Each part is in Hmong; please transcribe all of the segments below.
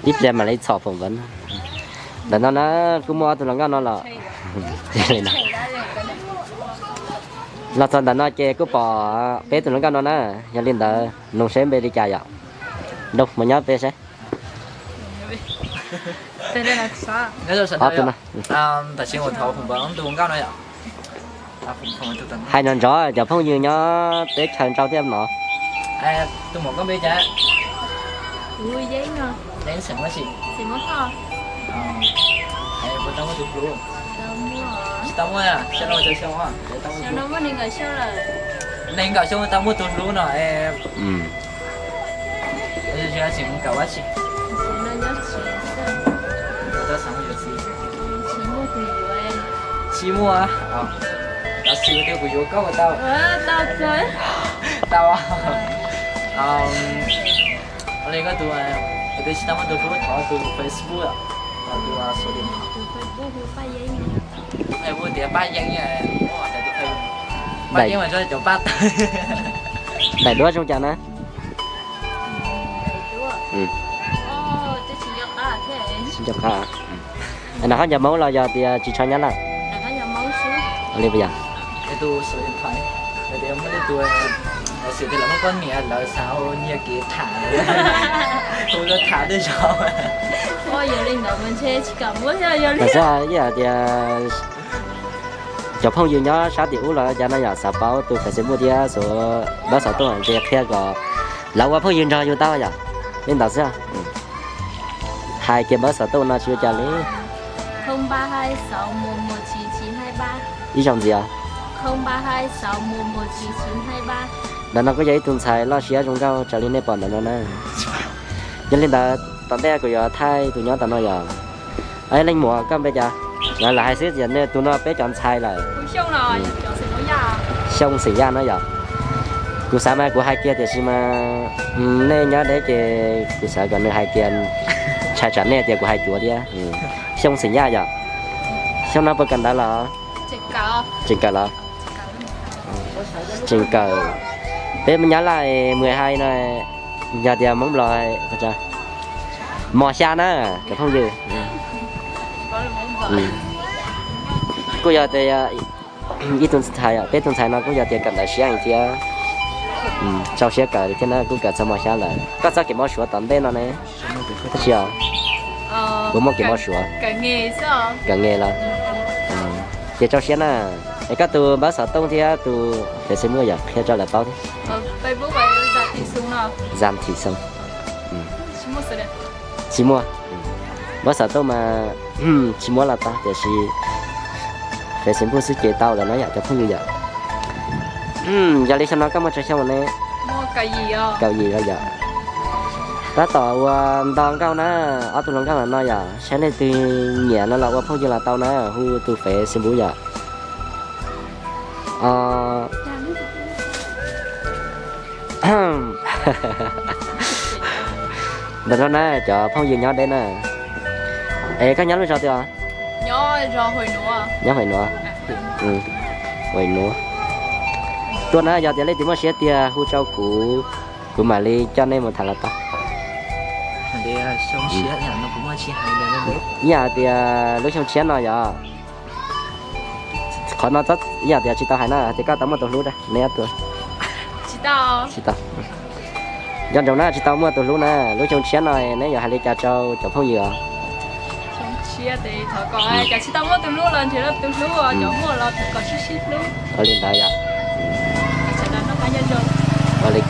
Ib pliag mam li txhom foom ntawv. Ntawm no na, kuj muaj ob tug hluas nkauj no los. Los txog ntawm no ces kuj pom peb tug hluas nkauj no na, yog li ntawd nug seb npe li cas yom. Nrog mus nyob peb seb. Ob tug no. Hais nrov nrov cov phooj ywg nyob teb chaws nrau thiab no. Nees nkaum xyoo tau muaj tus hlub no. Tsis muaj. Los sis tias kuv yuav koj tau. Tau. Li koj tus, kuv twb tsis tau muaj tus hlub thov tus Facebook, tus Facebook tias Paj Yeeb, Paj Yeeb mas cov paj tawg. Daim duab zoo cas na? Tsis nco qab. Nram hov nco Hmoob los yog tias tsis tshua Nyab Laj? Li puas yog? Tam sim no yog tias cov phooj ywg nyob sab tim ub los cas no yom, xav paub tus Facebook thiab xuv npawb xov tooj ces qhia kom lawv ua phooj ywg nrog yus tau yom. Li ntawd xwb. Hais kiag npawb xov tooj no tsis ua cas li. Ib zaug ntxiv os. Ntawm no kuj yog ib tug ntxhais loj siab zoo nkauj raws li nej pom ntawm no na. Yog li ntawd tom ntej kuv yuav thaij tus nyob tom no yom. Leej muam koj npe cas? Lam hais xwb tias tus no peb cov ntxhais lawm. Xyooj xeem Yaj no yom. Kuv xav mas kuv hais kiag tiam sis mas nej nyob deb ces kuv xav kom nws hais kiag, ntshai tsam nej tias kuv hais cuav thiab. Xyooj xeem Yaj yom. Xyoo no puas kawm ntawv los? Tseem kawm los? Tseem kawm. Peb Nyab Laj mười hai no, yog tias Hmoob Nplog mos xya na cov phooj ywg. Kuj yog tias ib tug ntxhais, peb tug ntxhais no kuj yog tias kawm ntawv siab heev thiab. Rau siab kawm thiab na, kuj kawm txog mos xya lawm. Koj txoj kev mob Suav tom ntej no ne? Tab sis os, kuv muaj kev mob Suav. Kawm nge los? Ces rau siab na. Es koj tus npawb xov tooj thiab tus Facebook yom, qhia rau lawv paub thiab. Zam Thim Xoo. Tsis muaj. Npawb xov tooj mas tsis muab los tau tiam sis Facebook xwb ces tau lawm no yom cov phooj ywg yom. Yog li xyoo no koj muaj tsawg xyoo ne? Kaum yim los yom. Tab tom ua nto nkauj na, ob tug hluas nkauj no yom, saib leej twg nyiam no los ua phooj ywg los tau na, hu tus Facebook yom. Ntawm no na cov phooj ywg nyob deb na. Es koj nyob lub zos twg os? Nyob Huaim Nuav. Huaim Nuav. Tuaj na, yog tias leej twg muaj siab tiag hu rau kuv, kuv mam li coj nej mus tham los tau. Ib yam tias lub xyoo tshiab no yog, qhov no ib yam tias tsis tau hais na, tias koj tau muaj tus hlub, neb ob tug. Tsis tau. Nco ntsoov na, tsis tau muaj tus hlub na, lub xyoo tshiab no neb yuav hais li cas rau cov phooj ywg os? Li ntawd yom. Ua li,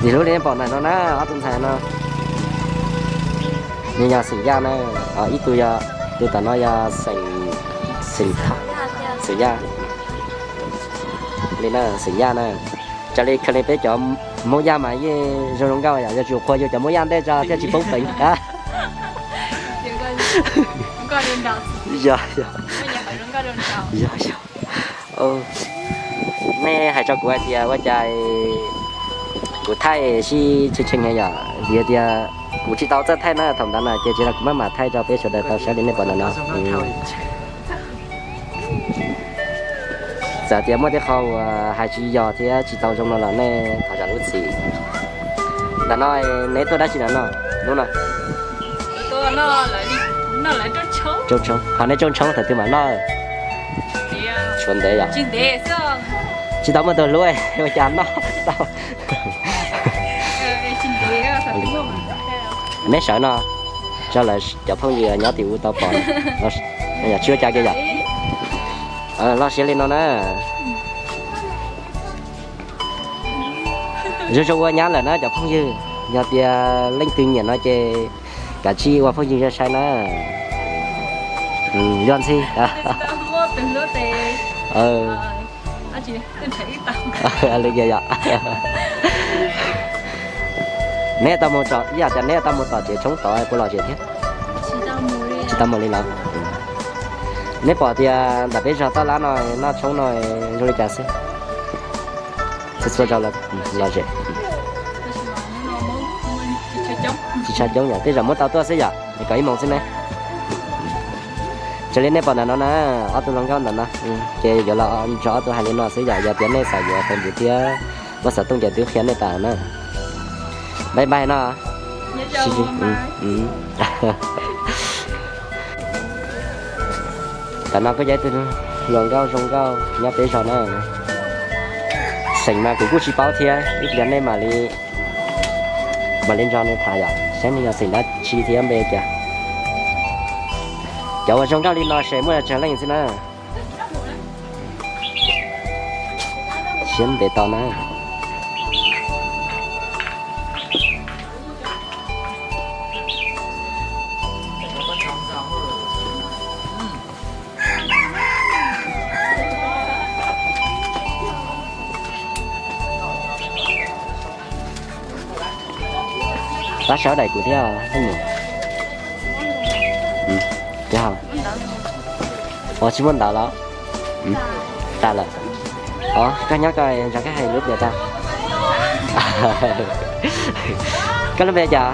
ntxim hlub li pom ntawm no na, ob tug ntxhais no. Nws yog xeem Yaj na, ib tug yog, tus tom no yog xeem, xeem Thoj, xeem Yaj. Li na, xeem Yaj na. Raws li kha li peb cov Hmoob Yaj mas yeej zoo zoo nkauj yom, yuav tsum qhuas yus cov Hmoob Yaj ntej tso thiaj tsis poob peev. Yog, yog. Yog, yog. Nej hais rau kuv hais tias ua cas kuv thaij sib tshee tshee yom, vim tias kuv tsis tau txawj thaij na, thaum ntawd na ces tsis los kuv maj mam thaij rau peb sawv daws tau saib li nej pom ntawm no. Txawm tias muaj tej qho uas hais tsis yog thiab tsis tau zoo no los nej thov zam lub txim. Ntawm no neb tuaj dab tsi ntawm no, hnub no? Rooj tshoob, ho nej rooj tshoob thaum twg mam noj? Tshuav ntev yom? Tsis tau muaj tus hlub ua cas noj tau. Neb sawv no, tso lawv cov phooj ywg nyob tim ub tau pom. Tsis ua cas kiag yom. Loj siab li no na. Zoo zoo ua nyab lawm na cov phooj ywg, yog tias leej twg nyiam no ces kav tsij ua phooj ywg sai sai na. Yuav ntxhi. Li yog, neb tau mus, ib yam tias neb tau mus tom tsev tshoob tod puas lom zem thiab? Tsis tau mus li los? Neb pom tias ntawm peb zos taj lab no noj tshoob no zoo li cas xwb? Txhua txhua zaus lom zem. Tsis tshua coob yom, tej zaum muab tau tuaj xwb yom, kom ib moos xwb ne. Raws li nej pom ntawm no na, ob tug hluas nkauj ntawm no, ces yuav los nrog ob tug hais li no xwb yom, yog tias nej xav yuav Facebook thiab ua xov tooj ces twb qhia nej tas na. Bye bye no. Tam no kuj yog ib tug hluas nkauj zoo nkauj nyob peb zos na. Xeem mas kuv kuj tsis paub thiab, ib pliag nej mam li, mam li nrog nws tham yom, saib nws yog xeem dab tsi thiab npe cas. Cov uas zoo nkauj li no ces muaj tsawg leej xwb na. Siab ntev tau na. Pab sawv daim kuv thiab. Ua tsis muaj ntawv los? Tas lawm. Os, koj nyob koj nrog koj hais lub pliag tag. Koj lub npe cas?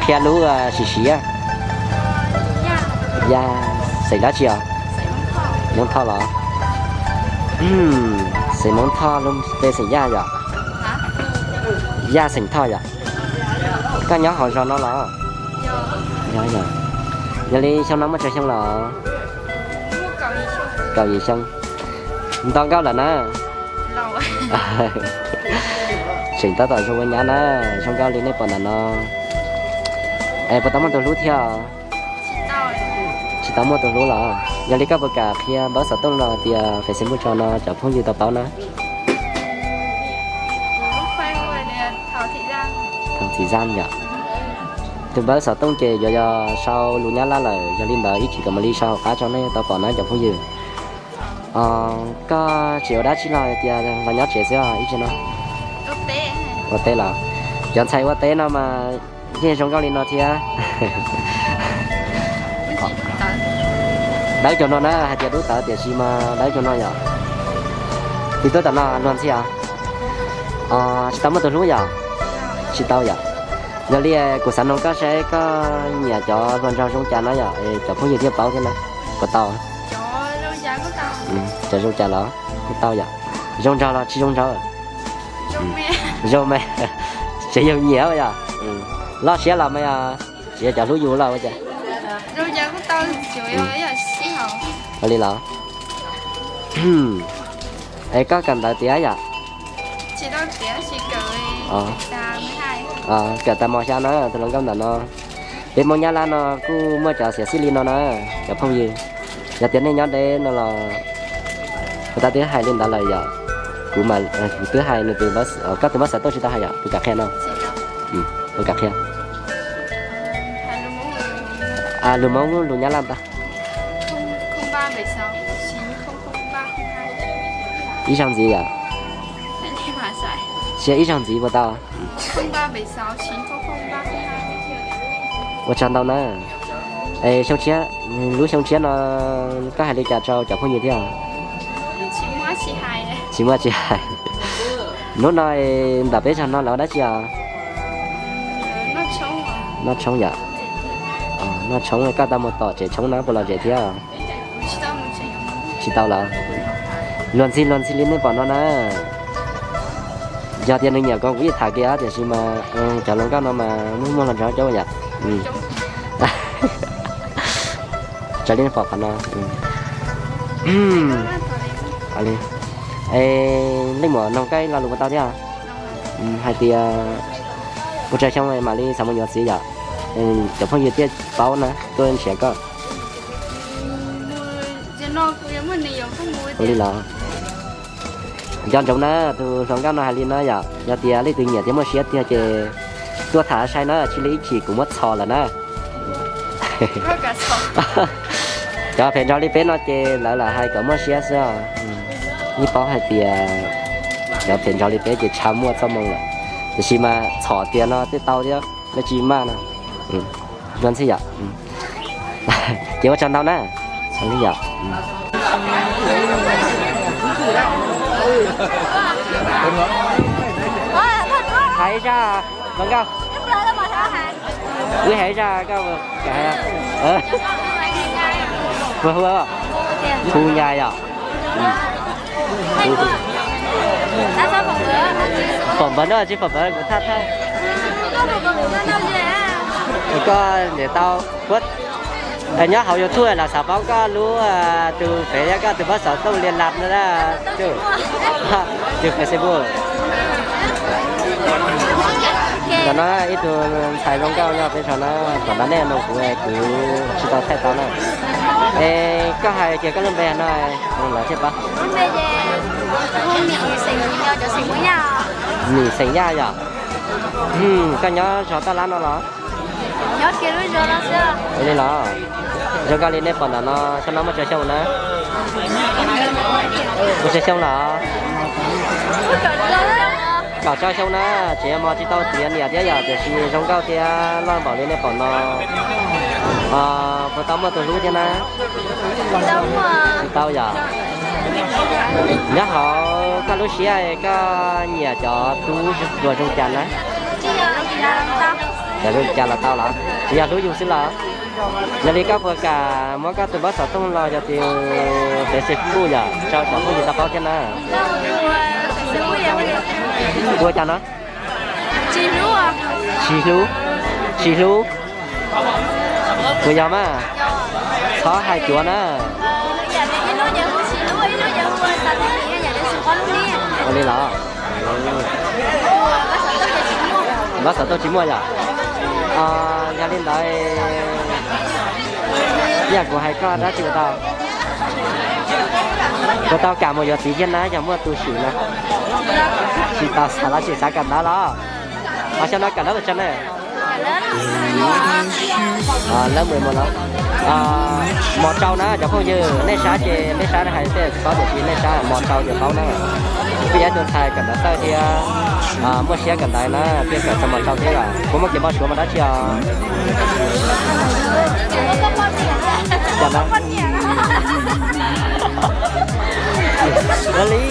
Qhia lub sim siv. Yaj, xeem dab tsi os? Hmoob Thoj los? Xeem Hmoob Thoj lub npe xeem Yaj yom? Yaj xeem Thoj yom? Koj nyob hauv zos no los? Yog, yog. Yog li xyoo no muaj tsawg xyoo los? Kaum yim xyoo. Nto nkauj lawm na. Tseem tab tom zoo ua nyab na, zoo nkauj li nej pom ntawm no. Es puas tau muaj tus hlub thiab? Tsis tau muaj tus hlub los? Yog li koj puas kam qhia npawb xov tooj los tias Facebook tso no cov phooj ywg tau paub na? Thaum txim zaj yom. Tus npawb xov tooj ces yuav yog sau lus Nyab Laj lawm, yog li ntawd ib chim kom mam li sau hauv qab tso nej tau pom na cov phooj ywg. Koj tseem ua dab tsi los tias los nyob tsev xwb ib tsam no? Ua teb los? Cov ntxhais ua teb no mas yeej zoo nkauj li no thiab. Dawb cuag no na, hais tias dub tawv tiam sis mas dawb cuag no yom. Tiv tuaj tom no luag ntxhi os? Tsis tau muaj tus hlub yom? Tsis tau yom. Yog li kuv xav nug koj saib koj nyiam cov hluas nraug zoo cas na yom, cov phooj ywg thiaj paub thiab na. Puas tau? Cov zoo cas los kuj tau yom. Zoo nraug los tsis zoo nraug? Zoo me, tseem yog nyiam yom. Loj siab los mas yog tsis yog cov hlub yus los ua cas. Ua li los? Es koj kawm ntawv tiav yom? Kawm tas mos xya na, tus hluas nkauj ntawm no. Peb Hmoob Nyab Laj no kuj muaj cov xiam xij li no na, cov phooj ywg. Yog tias nej nyob deb no los, kuv twb hais li ntawd lawm yom. Kuv, kuv twb hais nws tus, koj tus npawb xov tooj tsis tau hais yom, kuv kam qhia no. Kuv kam qhia. Lus Hmoob lus Nyab Laj ntag. Ib zaug ntxiv yom. Ib zaug ntxiv puas tau? Ua tsaug ntau na. Es xyoo tshiab, lub xyoo tshiab no koj hais li cas rau cov phooj ywg thiab? Tsis muaj tsis hais. Hnub no ntawm peb zos no lawv ua dab tsi os? Noj tshoob yom. Noj tshoob, koj tau mus tom tsev tshoob no puas lom zem thiab? Tsis tau los? Luag ntxhi luag ntxhi li nej pom no na. Yog tias nws nyiam ko kuv yeej tham kiag, tiam sis mas cov hluas nkauj no mas muaj muaj hluas nraug coob yom. Raws li nej pom qhov no. Li, leej muam noog koj ib lo lus puas tau thiab? Hais tias puas tsawg xyoo mam li xav mus yuav txiv yom? Cov phooj ywg thiaj paub na, tuaj nrhiav koj. Ua li los. Nco ntsoov na, tus hluas nkauj no hais li no yom, yog tias leej twg nyiam thiab muaj siab tiag ces tuaj tham sai na, tsis li ib chim kuv muab txhos lawm na. Cov phem nrog li peb no ces lawv lam hais kom muaj siab xwb. Yeej paub hais tias cov phem nrog li peb ces tsis muaj txoj moo lawm, tiam sis mas txhom tias no twb tau thiab, nej tsis maj no. Ua ntxhi yom. Ces ua tsaug ntau na. Ua li yom. Hais zaj los nkauj. Wb hais zaj koj puas kam hais? Puas hu, Hu Nyas yom? Phom npawv no tsis phom npawv kuv thaj thaj. Koj niam tau, nyob hauv YouTube los xav paub koj lub, tus fev, koj tus npawb xov tooj li las no na. Tus Facebook. Ntawm no ib tug ntxhais zoo nkauj nyob peb saum no, thaum ntawd nej nug kuv, kuv tsis tau thaij tau na. Es koj hais kiag koj lub npe no, lawv thiaj paub. Mim xeem Yaj yom? Koj nyob zos Taj Lab no los? Ua li los. Zoo nkauj li nej pom ntawm no, xyoo no muaj tsawg xyoo na? Muaj tsawg xyoo los? Kaum rau xyoo na, tseem mos tsis tau txiv niam thiab yom, tiam sis zoo nkauj thiab loj npaum li nej pom no. Puas tau muaj tus hlub thiab na? Tsis tau yom? Nyob hauv koj lub siab koj nyiam cov tub hluas zoo cas na? Cov zoo cas los tau los? Tsis yog hlub yus xwb los? Yog li koj puas kam muab koj tus npawb xov tooj los yog tus Facebook yom, rau cov phooj ywg tau paub thiab na? Ua cas no? Tsis hlub. Tsis hlub? Puas yog mas? Txhob hais cuav na. Ua li los? Npawb xov tooj tsis muaj yom? Yog li ntawd, yog kuv hais koj dab tsi puas tau? Puas tau kam mus yuav txiv thiab na yog muaj tus swm na? Tsis tau xav los tsis xav kawm ntawv los? Xyoo no kawm lab mus tso na? Lab mus los? Mos rau na cov phooj ywg, nej saib ces nej saib hais tej tsis paub tiam sis nej saib mos rau ces paub na. Kuj yog ib tug ntxhais kawm ntawv txawj thiab muaj siab kawm ntawv na, thiaj kawm tau mos rau thiab yom. Puas muaj kev npau suav mas dab tsi os? Ua li.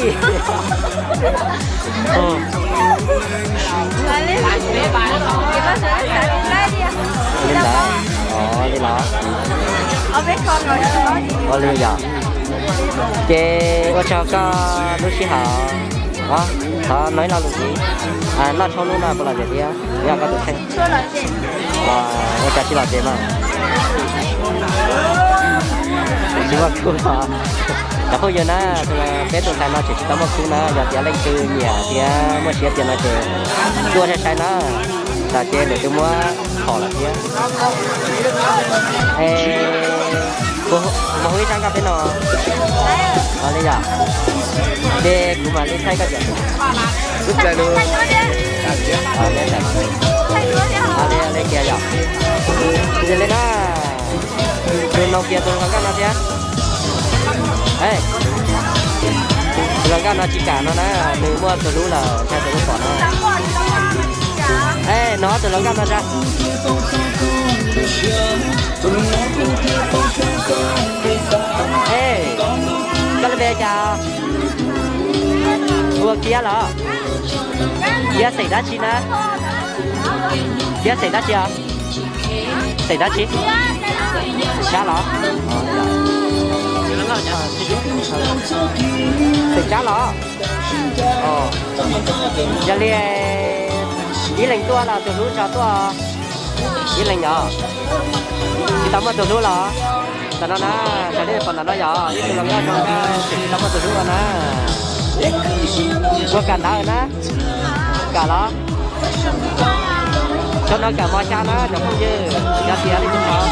Li ntawd, li los? Ua li yom. Ces ua tsaug koj lub sij hawm. Thov no ib lo lus ntxiv, noj tshoob hnub no puas lom zem thiab? Yog koj tus kheej. Ua cas tsis lom zem mas? Tsis muaj khub os. Cov phooj ywg na, peb tus ntxhais no tseem tsis tau muaj khub na, yog tias leej twg nyiam thiab muaj siab tiag no ces tuaj sai sai na, tas ces lwm tus muab thom lawm thiab. Es, puas hu ib zaj nkauj peb no? Li yom? Ces kuv mam li thaij koj tias. Li kiag yom? Li na, tus no kiag tus hluas nkauj no thiab. Tus hluas nkauj no tsis kam no na, nws muaj tus hlub lawm, ntshai tus hlub pom no. No tus hluas nkauj no tso. Koj lub npe cas? Hu Kiab los? Kiab xeem dab tsi na? Kiab xeem dab tsi os? Xeem dab tsi? Sab los? Xeem Tsab los? Yog li ib leeg tuaj los tus hlub tso tuaj. Ib leeg yog tsis tau muaj tus hlub los? Ntawm no na, sawv daws pom ntawm no yog ib tug hluas nkauj zoo nkauj tsis tau muaj tus hlub na. Puas kam ntawd na? Kam los? Thaum no kawm mos xya na cov phooj ywg, yog tias leej twg pom.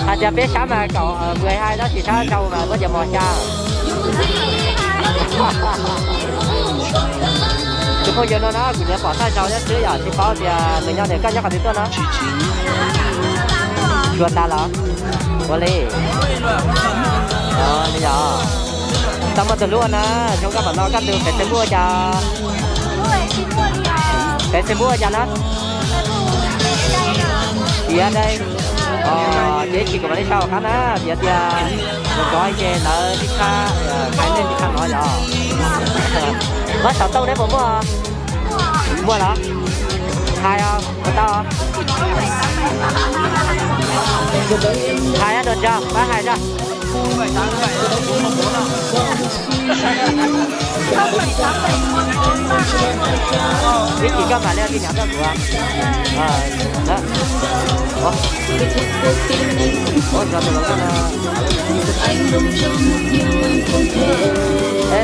Hais tias peb sab mas kaum mười hai, tab sis sab rau mas muab tias mos xya. Tus phooj ywg no na kuv nyiam pom thawj zaug nyob xwb yom, tsis paub tias nws nyob, nws koj nyob qhov twg tuaj no? Suav tas los? Ua li. Li yog tau muaj tus hlub na, zoo nkauj mam no koj tus fev Facebook ua cas? Fev Facebook ua cas na? Tiav dai. Ces ib chim kuv mam li sau qab na, tiav tias kuv nrov ces lawv tib txhab, qhia nej tib txhab no yog. Mab xov tooj neb puas muaj? Muaj los? Hais os, puas tau? Hais dua tso, pab hais tso. Ib chim koj mam li ua tin nyav tuaj kuv.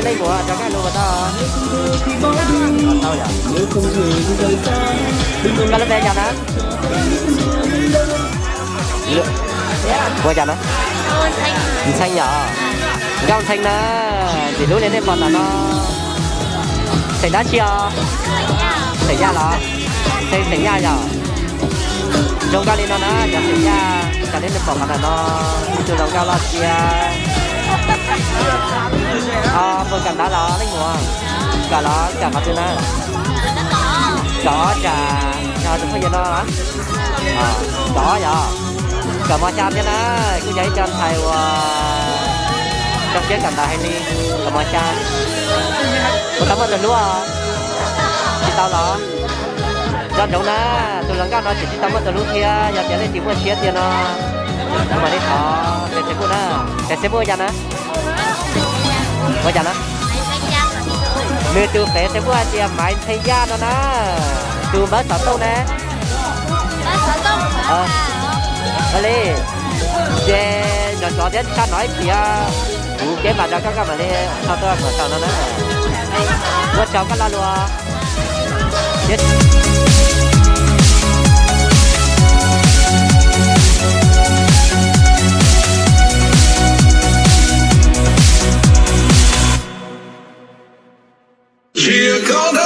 Leej muam rov qab lus puas tau? Tau yom. Koj lub npe cas na? Ua cas na? Ntxhee yom. Nkauj Ntxhee na, ntxim hlub li nej pom ntawm no. Xeem dab tsi os? Xeem Yaj los? Xeem, Xeem Yaj yom. Zoo nkauj li no na cov Xeem Yaj, cov li nej pom qhov ntawm no, ib tug zoo nkauj loj tiag. Puas kawm ntawv los leej muam? Kawm los kawm qhov twg na? Kawm ob tsam, yog tus phooj ywg no los? Kawm ob yom. Kawm mos xya thiab na, kuj yog ib co ntxhais uas tso siab kawm ntawv heev li. Kawm mos xya. Puas tau muaj tus hlub? Tsis tau los? Nco ntsoov na, tus hluas nkauj no tseem tsis tau muaj tus hlub thiab, yog tias leej twg muaj siab tiag no, kuv mam li thov Facebook na. Facebook ua cas na? Ua cas na? Nws tus Facebook hais tias Maiv Ntxhee Yaj no na. Tus npawb xov tooj ne? Ua li, ces nco ntsoov thiab tsis tshaj no ib chim, kuv kev mam rov qab koj mam li tso tuaj kom tau no na. Ua tsaug koj lo lus. Cia koj